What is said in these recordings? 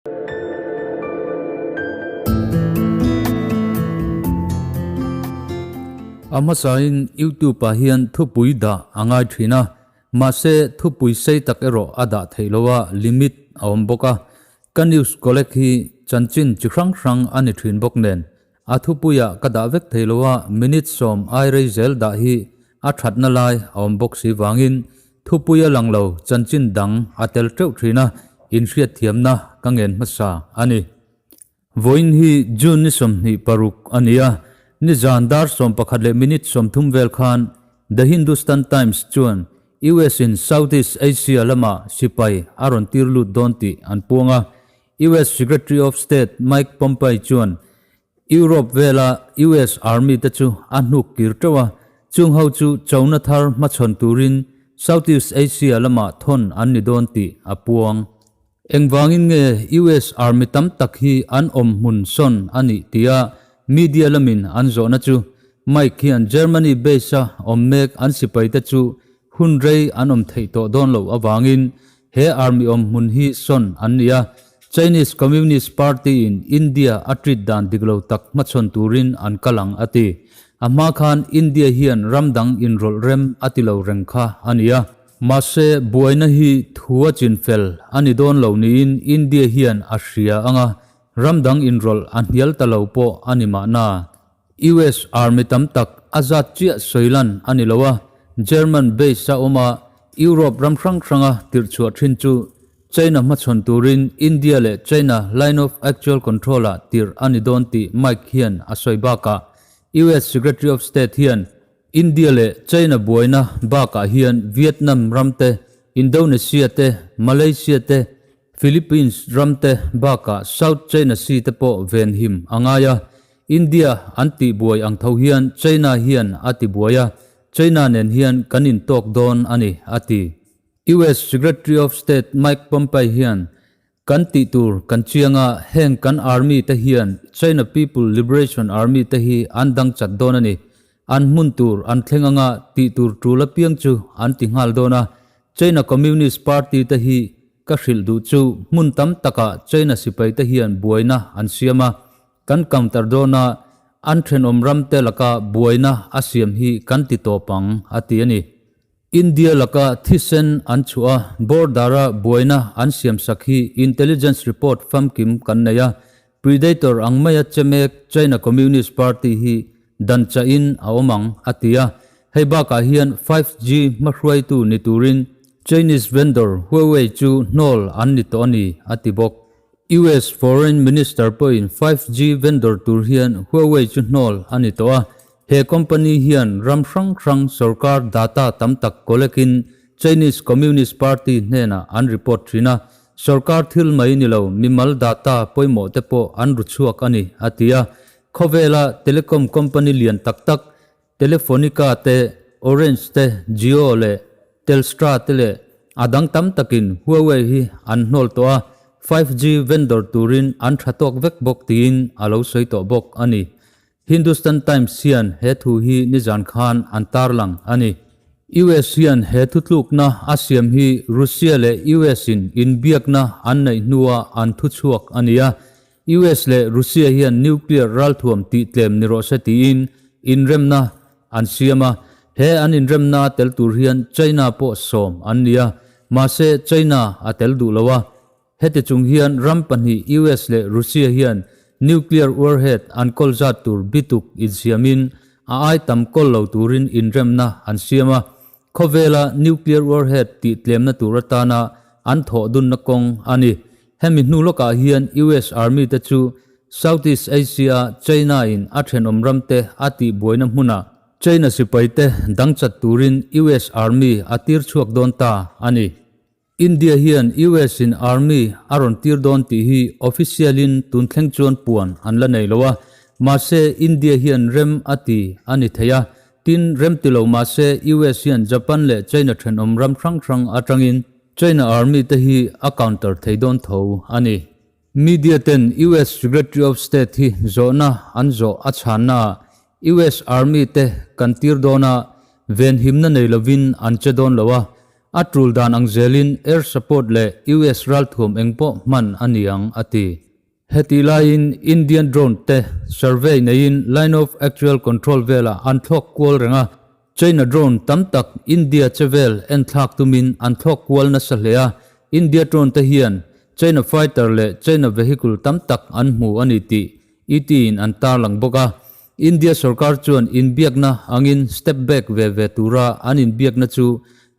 A hmasain YouTube-ah hian thupui dah a ngai thin a, mahse thupui sei tak erawh a dah theih lo a, limit a awm bawk a. Ka news collect hi chanchin chi hrang hrang a ni thin bawk nen, a thupuiah ka dah vek thei lo a, minute sawm ai rei zel dah hi a thatna lai a awm bawk si vangin Thupui a lang lo, chanchin dang a tel teuh thin a, inhriatthiamna ka ngen hmasa a ni. Vawiin hi June ni 26 a ni a, nizan dar 11 leh minute 30 vel khan The Hindustan Times chuan US in Southeast Asia lama sipai a rawn tir lut dawn tih an puang a, US Secretary of State Mike Pompeo chuan Europe vela US Army te chu a hnuk kir teuh a, chung ho chu chona thar hmachhawn turin Southeast Asia lamah thawn an ni dawn tih a puang. Engvangin nge US Army tam tak hi an awm hmun sawn a nih tia media lamin an zawhna chu Mike hian Germany base-a awm mek an sipaite chu hun rei an awm theih tawh dawn loh avangin He army awm hmun hi sawn an ni a, Chinese Communist Party in India a treat dan dik lo tak hmachhawn turin an kal ang a ti. A hma khan India hian ram dang inrawlh rem a ti lo reng kha a ni a. Mahse, buaina hi thu a chin fel a ni dawn lo niin India hian a hria ang a, ram dang inrawlh a hnial ta lo pawh a ni mahna. US army tam tak a zat chiah sawi lan a ni lo a, German base a awm a, Europe ram hrang hranga tirhchhuah thin chu China hmachhawn turin India leh China line of actual control ah tirh a ni dawn tih Mike hian a sawi bakah US Secretary of State hian India leh China buaina bakah hian Vietnam ram te, Indonesia te, Malaysia te, Philippines ram te bakah South China Sea te pawh venhim a ngai a, India an tihbuai ang tho hian China hian a tibuai a, China nen hian kan intawk dawn a ni, a ti. US Secretary of State Mike Pompeo hian, Kan tih tur kan chiang a, heng kan army te hian China People Liberation Army te hi an dang chat dawn a ni. An hmun tur an thleng anga tih tur tul apiang chu an ti nghal dawn a, China Communist Party te hi ka hrilh duh chu hmun tam takah China sipai te hian buaina an siam a, kan counter dawn a, an thenawm ram te laka buaina a siam hi kan ti tawp ang, a ti a ni. India laka thisen an chhuah a, border-a buaina an siam sak hi intelligence report famkim kan nei a, Predator ang maia che mek China Communist Party hi dan chahin a awm ang, a ti a. Hei bakah hian 5G hmahruaitu ni turin Chinese vendor Huawei chu hnawl an ni tawh a ni, a ti bawk. US Foreign Minister pawhin 5G vendor tur hian Huawei chu hnawl a ni tawh a, he company hian ram hrang hrang sorkar data tam tak collect-in Chinese Communist Party hnenah an report thin a, sorkar thil mai ni lo mimal data pawimawh te pawh an ru chhuak a ni, a ti a. Khawvela telecom company lian tak tak Telefonica te, Orange te, Jio leh Telstra te leh a dang tam takin Huawei hi an hnawl tawh a, 5G vendor turin an tha tawk vek bawk tiin a lo sawi tawh bawk a ni. Hindustan Times hian he thu hi nizan khan an tarlang a ni. US hian he thutlukna a siam hi Russia leh US in inbiakna an neih hnua an thuchhuak a ni a, US leh Russia hian nuclear ralthuam tih tlem ni rawh se tiin inremna an siam a, he an inremna tel tur hian China pawh sawm an ni a, mahse China a tel duh lo a. Heti chung hian ram pahnih US leh Russia hian nuclear warhead an kawl zat tur bituk insiamin a ai tam kawl lo turin inremna an siam a, Khawvela nuclear warhead tih tlemna tur atana an thawh dunna kawng a ni. Hemi hnu lawkah hian US Army te chu Southeast Asia-a China-in a thenawm ramte a tihbuaina hmunah China sipaite dangchat turin US Army a tir chhuak dawn ta a ni. India hian US-in Army a rawn tir dawn tih hi official-in tun thleng chuan puan an la nei lo a, mahse India hian rem a ti a ni thei a, tin rem ti lo mahse US hian Japan leh China thenawm ram hrang hrang atangin China Army te hi a counter thei dawn tho a ni. Media ten US Secretary of State hi zawhna an zawh a chhanna ah US Army te kan tir dawn a, venhimna nei lovin an che dawn lo a. A tul dan ang zelin air support leh US ralthuam engpawh hman a ni ang, a ti. Hetih laiin Indian drone te survey neiin line of actual control velah an thlawk kual reng a, China drone tam tak India che vel en thlak tumin an thlawk kual nasa hle a, India drone te hian China fighter leh China vehicle tam tak an hmu a ni tih ET in an tarlang bawk a. India sorkar chuan inbiakna angin step back ve ve tura an inbiakna chu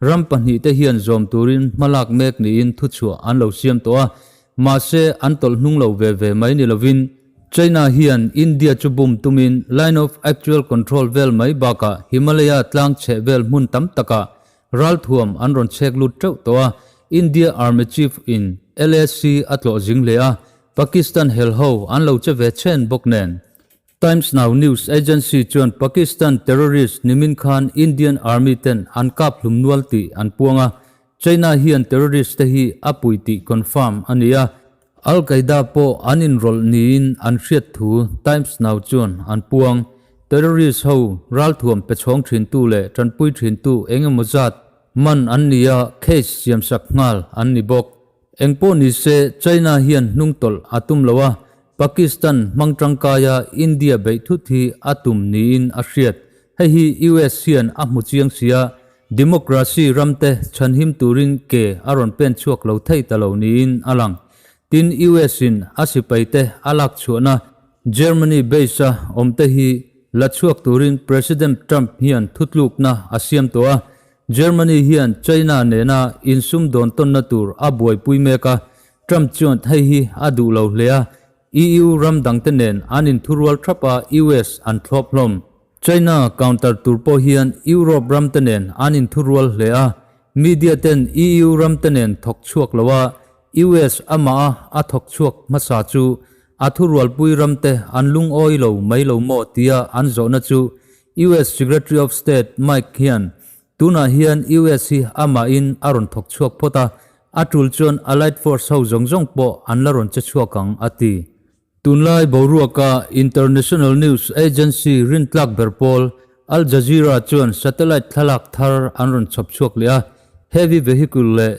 ram pahnihte hian zawm turin hmalak mek niin thuchhuah an lo siam tawh a, mahse an tawlh hnung lo ve ve mai ni lovin China hian India chu bum tumin line of actual control vel mai bakah Himalaya tlang chheh vel hmun tam takah ralthuam an rawn chhek lut teuh tawh a, India Army Chief in LAC a tlawh zing hle a, Pakistan hel ho an lo che ve chhen bawk nen. Times Now news agency chuan Pakistan terrorist nimin khan Indian Army ten an kap hlum nual tih an puang a, China hian terrorist te hi a pui tih confirm a ni a, Al Qaeda pawh an inrawlh niin an hriat thu Times Now chuan an puang. Terrorist ho ralthuam pe chhawng thintu leh tanpui thintu eng emaw zat man an ni a, case siamsak nghal an ni bawk. Engpawh ni se, China hian hnungtawlh a tum lo a, Pakistan hmang tangkaia India beih thut hi a tum niin a hriat. Hei hi US hian a hmu chiang sia, democracy ramte chhanhim turin ke a rawn pen chhuak lo thei ta lo niin a lang. Tin, US in a sipaite a lak chhuahna Germany base-a awmte hi la chhuak turin President Trump hian thutlukna a siam tawh a, Germany hian China nena insumdawn tawnna tur a buaipui mek a, Trump chuan hei hi a duh lo hle a, EU ram dangte nen an inthurual thap a, US an thlawp hlawm. China counter tur pawh hian Europe ramte nen an inthurual hle a, media ten EU ramte nen thawk chhuak lo a, US amah a a thawk chhuak hmasa chu a thurualpui ramte an lungawi lo mai lo maw tia an zawhna chu US Secretary of State Mike hian tunah hian US hi amahin a rawn thawk chhuak phawt a, a tul chuan Allied Force ho zawng zawng pawh an la rawn che chhuak ang, a ti. Tunlai boruaka international news agency rintlak ber pawl Al Jazeera chuan satellite thlalak thar an rawn chhawp chhuak leh a, heavy vehicle leh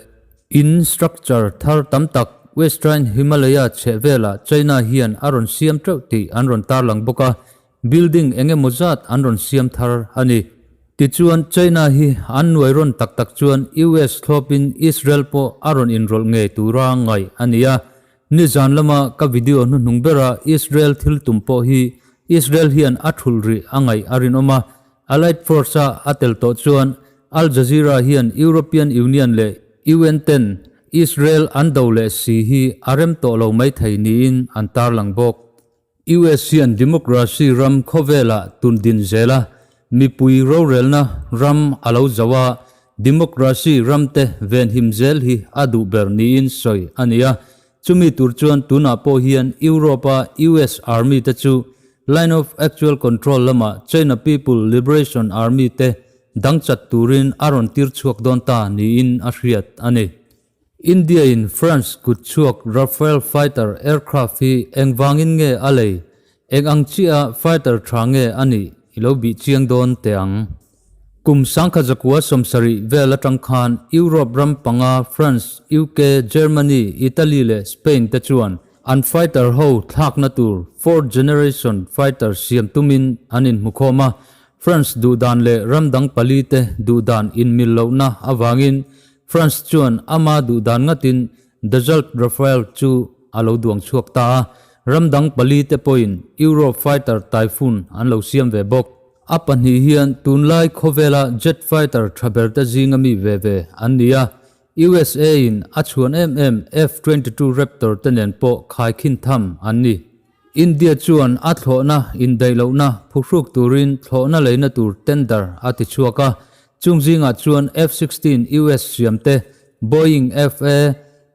in structure thar tam tak Western Himalaya chhehvelah China hian a rawn siam teuh tih an rawn tarlang bawk a, Building eng emaw zat an rawn siam thar a ni. Tichuan, China hi an nuai rawn tak tak chuan US thlawpin Israel pawh a rawn inrawlh ngei tura ngaih a ni a. Nizan lama ka video hnuhnung bera Israel thil tum pawh hi Israel hian a thulh rih a ngaih a rinawm a. Allied Force-a a tel tawh chuan Al Jazeera hian European Union leh UN ten Israel an do leh si hi a rem tawh lo maithei niin an tarlang bawk. US hian democracy ram khawvelah tun din zel a, mipui rorelna ram a lo zo a, democracy ramte venhim zel hi a duh ber niin sawi a ni a. Chumi tur chuan tunah pawh hian Europe-a US Army te chu Line of Actual Control lama China People Liberation Army te dangchat turin a rawn tir chhuak dawn ta niin a hriat a ni. India-in France kut chhuak Rafale fighter aircraft hi engvangin nge a lei? Eng ang chiah a fighter tha nge a nih i lo bih chiang dawn teh ang. Kum 1970 vel atang khan Europe ram panga France, UK, Germany, Italy leh Spain te chuan an fighter ho thlakna tur fourth generation fighter siam tumin an inhmukhawm a. France duhdan leh ram dang pali te duhdan inmil lohna avangin France chuan ama duh dan ngatin Dassault Rafale chu a lo duang chhuak ta a, ram dang pali te pawhin Eurofighter Typhoon an lo siam ve bawk. A pahnih hian tunlai khawvela jet fighter tha ber te zinga mi ve ve an ni a, USA in a chhuan em em F-22 Raptor te nen pawh khaikhin tham an ni. India chuan a thlawhna indaihlohna phuhruk turin thlawhna leina tur tender a ti chhuak a, chung zingah chuan F-16 US siam te, Boeing FA,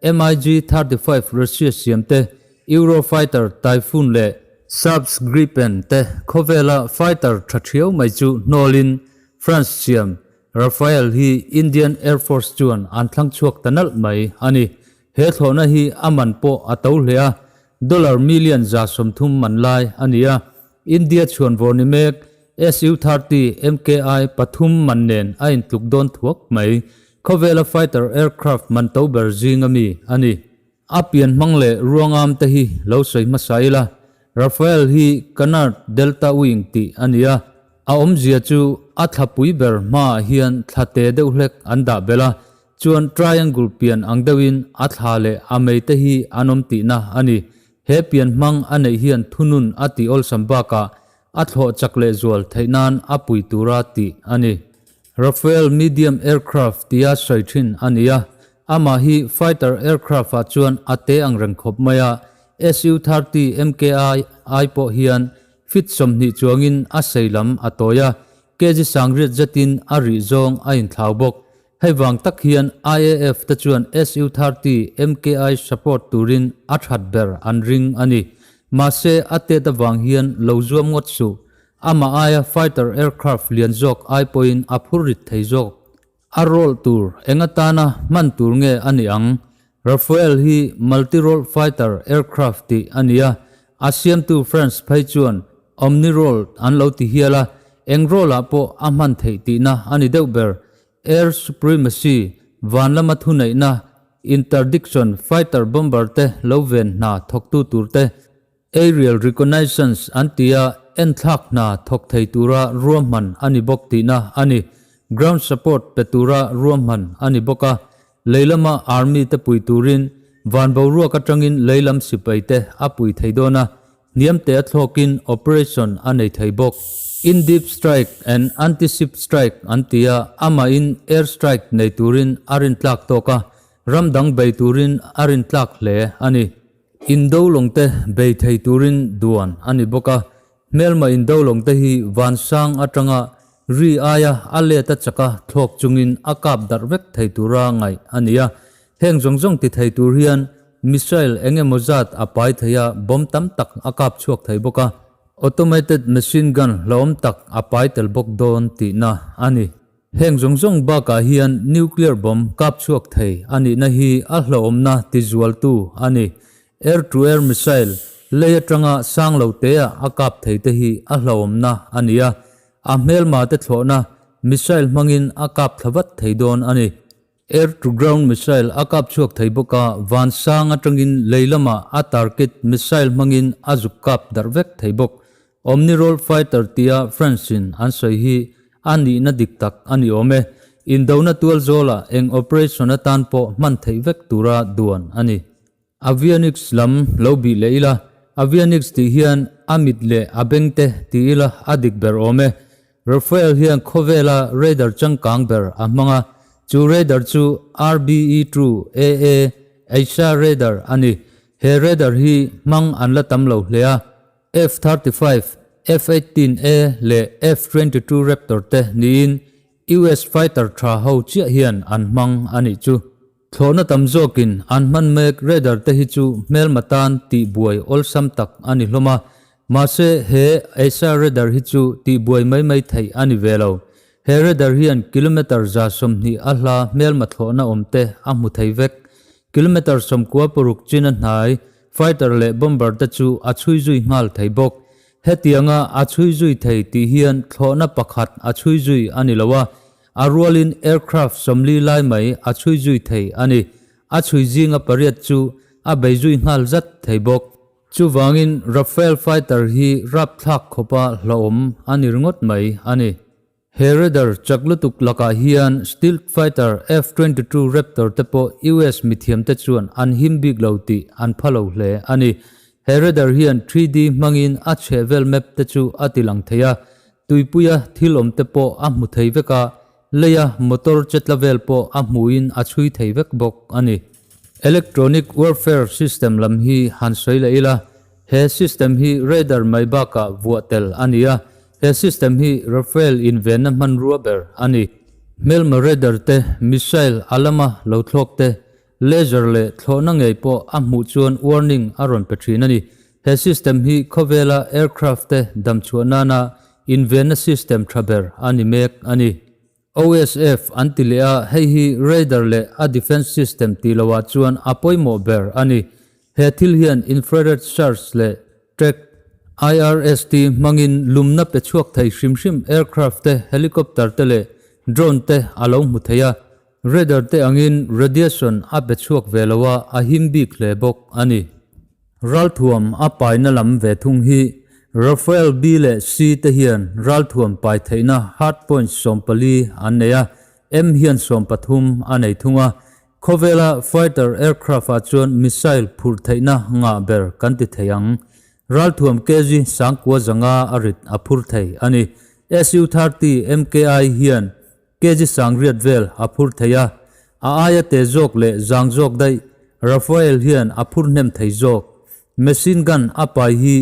MiG-35 Russia siam te, Eurofighter Typhoon leh Saabs Gripen te khawvela fighter tha thiau mai chu hnawlin France siam Rafale hi Indian Air Force chuan an thlang chhuak ta nalh mai a ni. He thlawhna hi a man pawh a to hle a, Dollar million 30 man lai a ni a, India chhuan vawr ni mek SU-30 MKI pathum man nen a intluk dawn thuak mai. Khawvela fighter aircraft man to ber zinga mi a ni. A pian hmang leh ruangam te hi lo sawi hmasa ila, Rafale hi Canard Delta Wing tih a ni a, a awmzia chu a thlapui ber hmaah hian thla te deuh hlek an dah belh a, chuan triangle pian ang deuhin a thla leh a mei te hi an awm tihna a ni. He pian hmang a neih hian thunun a tih awlsam bakah a thlawh chak lehzual theih nan a pui tura tih a ni. Rafale medium aircraft tia sawi thin a ni a, amah hi fighter aircraft ah chuan a te ang reng khawp mai a, Su-30 MKI ai pawh hian feet 20 chuangin a sei lam a tawi a, kg sangriat zetin a rih zawng a inthlau bawk. Hei vang tak hian IAF te chuan Su-30 MKI support turin a that ber an ring a ni. Mahse a tet avang hian lo zuam ngawt suh. Amah aia fighter aircraft lian zawk ai pawhin a phur rit thei zawk. A role tur eng atana hman tur nge a ni ang? Rafale hi multi-role fighter aircraft tih a ni a, a siamtu France phei chuan omni-role an lo ti hial a, eng role-ah pawh a hman theih tihna a ni deuh ber. Air supremacy, van lama thuneihna, interdiction, fighter bomber te lo ven hna thawktu tur te, Aerial reconnaissance an ti a, enthlak hna thawk thei tura ruahman a ni bawk tihna a ni. Ground support pe tura ruahman a ni bawk a, lei lama army te pui turin van boruak atangin lei lam sipai te a pui thei dawn a, hniam te a thlawkin operation a nei thei bawk. In deep strike and anti-ship strike an ti a, amahin air strike nei turin a rintlak tawk a, ram dang bei turin a rintlak hle a ni. Indo lawngte bei thei turin duan a ni bawk a, hmelma indo lawngte hi vansang atanga ri aia a let a chaka thlawk chungin a kap darh vek thei tura ngaih a ni a. Heng zawng zawng ti thei tur hian missile eng emaw zat a pai thei a, bomb tam tak a kap chhuak thei bawk a, automated machine gun hlauhawm tak a pai tel bawk dawn tihna a ni. Heng zawng zawng bakah hian nuclear bomb kap chhuak thei a nihna hi a hlauhawmna tizualtu a ni. Air-to-air missile lei atanga sang lo tea a kap thei te hi a hlauhawmna a ni a, a hmelma te thlawhna missile hmangin a kap thla vat thei dawn a ni. Air-to-ground missile a kap chhuak thei bawk a, van sang atangin lei lamah a target missile hmangin a zuk kap darh vek thei bawk. Omnirole fighter tia France-in an sawi hi a nihna dik tak a ni awm e. Indona tual zawlah eng operation atan pawh hman theih vek tura duan a ni. Avionics lam lo bih leh ila, Avionics tih hian a mit leh a beng te ti ila a dik ber awm e. Rafale hian khawvela radar changkang ber a hmang a, chu radar chu RBE-2 AA AESA radar a ni. He radar hi hmang an la tam lo hle a. F-35, F-18A leh F-22 Raptor te niin US fighter tha ho chiah hian an hmang a nih chu. Thlawhna tam zawkin an hman mek radar te hi chu hmelma tan tihbuai awlsam tak a ni hlawm a, mahse he AESA radar hi chu tihbuai mai mai theih a ni ve lo. He radar hian kilometre 120 a hla hmelma thlawhna awm te a hmu thei vek. Kilometre 96 chin a hnai Fighter leh bomber te chu a chhui zui nghal thei bawk. Hetianga a chhui zui thei tih hian thlawhna pakhat a chhui zui a ni lo a, a rualin aircraft 40 lai mai a chhui zui thei a ni. A chhui zinga pariat chu a bei zui nghal zat thei bawk. Chuvangin Rafale fighter hi rapthlak khawpa hlauhawm a ni ringawt mai a ni. He radar chak lutuk lakah hian stealth fighter F-22 Raptor te pawh US mithiamte chuan an him bik lo tih an pha lo hle a ni. He radar hian 3D hmangin a chhehvel map te chu a ti lang thei a, tuipuia thil awm te pawh a hmu thei vek a, leia motor chetla vel pawh a hmuhin a chhui thei vek bawk a ni. Electronic warfare system lam hi han sawi leh ila, he system hi radar mai bakah vuah tel a ni a, He system hi Rafale invenna hmanrua ber a ni. Hmelma radar te, missile a lama lo thlawk te, laser leh thlawhna ngei pawh a hmuh chuan warning a rawn pe thin a ni. He system hi khawvela aircraft te damchhuah nana invenna system tha ber a ni mek a ni. OSF an ti leh a, hei hi radar leh a defence system tih loah chuan a pawimawh ber a ni. He thil hian infrared search leh track, IRST, hmangin lumna pe chhuak thei hrim hrim aircraft te, helicopter te leh drone te a lo hmu thei a. Radar te angin radiation a pe chhuak ve lo a, a him bik hle bawk a ni. Ralthuam a paina lam ve thung hi Rafale B leh C te hian ralthuam pai theihna hardpoint 14 an nei a, M hian 13 a nei thung a. Khawvela fighter aircraft ah chuan missile phurh theihna ngah ber kan ti thei ang. Ralthuam kg 9500 a rit a phur thei a ni. Su-30 MKI hian kg 8000 vel a phur thei a, a aia te zawk leh zang zawk daih Rafale hian a phur hnem thei zawk. Machine gun a pai hi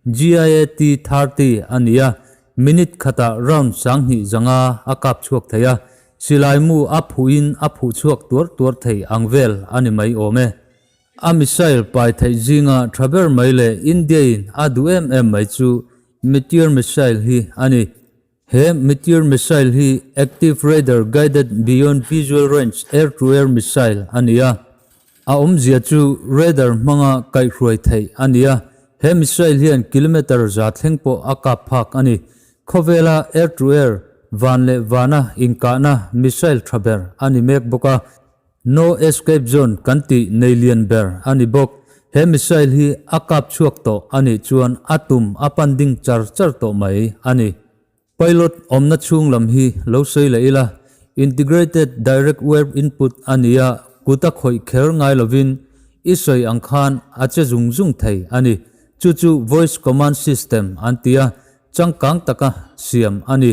GIAT-30 a ni a, minute khatah round 2500 a kap chhuak thei a, silai mu a phuhin a phuh chhuak tuar tuar thei ang vel a ni mai awm e. A missile pai theih zinga tha ber mai leh India-in a duh em em mai chu Meteor missile hi a ni. He Meteor missile hi active radar guided beyond visual range air-to-air missile a ni a. A awmzia chu radar hmanga kaihhruai theih a ni a. He missile hian kilometre za thleng pawh a kap phak a ni. Khawvela air-to-air, van leh vana inkahna missile tha ber a ni mek bawk a. No escape zone kan tih nei lian ber a ni bawk. He missile hi a kap chhuak tawh a nih chuan a tum a pan ding char char tawh mai a ni. Pilot awmna chhung lam hi lo sawi leh ila, integrated direct web input a ni a, kut a khawih kher ngai lovin i sawi ang khan a che zung zung thei a ni. Chu chu voice command system an ti a, changkang taka siam a ni.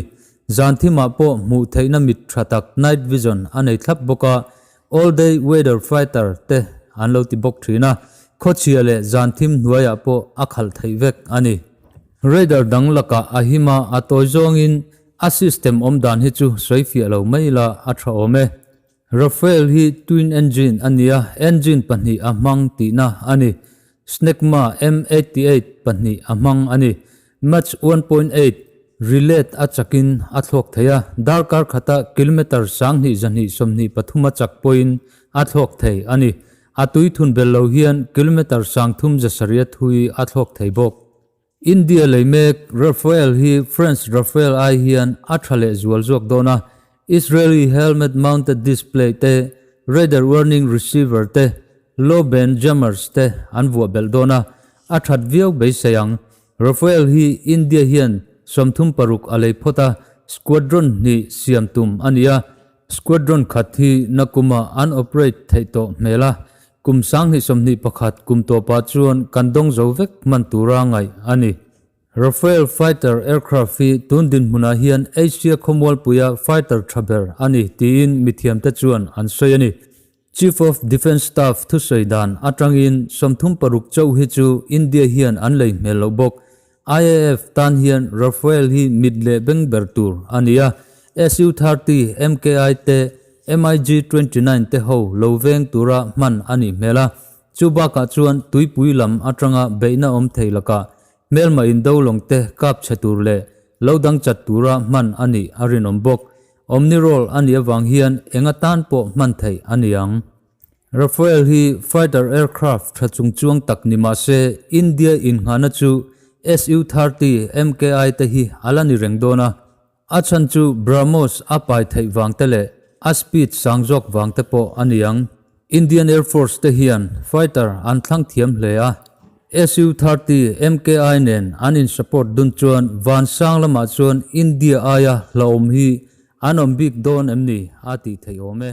Zan thimah pawh hmuh theihna mit tha tak night vision a nei thlap bawk a, all day weather fighter te an lo ti bawk thin a, khawchhia leh zan thim hnuaiah pawh a khalh theih vek a ni. Radar dang lakah a him a, a tawi zawngin a system awm dan hi chu sawi fiah lo mai ila a tha awm e. Rafale hi twin engine a ni a, engine pahnih a hmang tihna a ni. Snecma M88 pahnih a hmang a ni. Mach 1.8 relate a chakin a thlawk thei a, darkar khata kilometre 2223 a chak pawhin a thlawk thei a ni. A tui thun bel lo hian kilometre 3700 thui a thlawk thei bawk. India lei mek Rafale hi French Rafale ai hian a tha leh zual zawk dawn a, Israeli helmet mounted display te, radar warning receiver te, low band jammers te an vuah belh dawn a, a that viau beisei ang. Rafale hi India hian 36 a lei phawt a, squadron hnih siam tum a ni a, squadron khat hi nakuma an operate theih tawh hmel a, Kum 2021 kum tawpah chuan kan dawng zo vek hman tura ngaih a ni. Rafale fighter aircraft hi tun dinhmunah hian Asia khawmualpuia fighter tha ber a ni tiin mithiamte chuan an sawi a ni. Chief of Defence Staff thusawi dan atangin 36 chauh hi chu India hian an lei hmel loh bawk. IAF tan hian Rafale hi mit leh beng ber tur a ni a, Su-30 MKI te, MiG-29 te ho lo veng tura hman a nih hmel a. Chu bakah chuan tuipui lam atanga beihna awm thei lakah hmelma indo lawng te kap chhe tur leh lo dang chat tura hman a nih a rinawm bawk. Omni-role a nih avang hian eng atan pawh hman theih a ni ang. Rafale hi fighter aircraft tha chungchuang tak ni mah se India inngahna chu Su-30 MKI te hi a la ni reng dawn a. A chhan chu BrahMos a pai theih vang te leh a speed sang zawk vang te pawh a ni ang. Indian Air Force te hian fighter an thlang thiam hle a. Su-30 MKI nen an in support dun chuan van sang lamah chuan India aia hlauhawm hi an awm bik dawn em ni a tih theih awm e.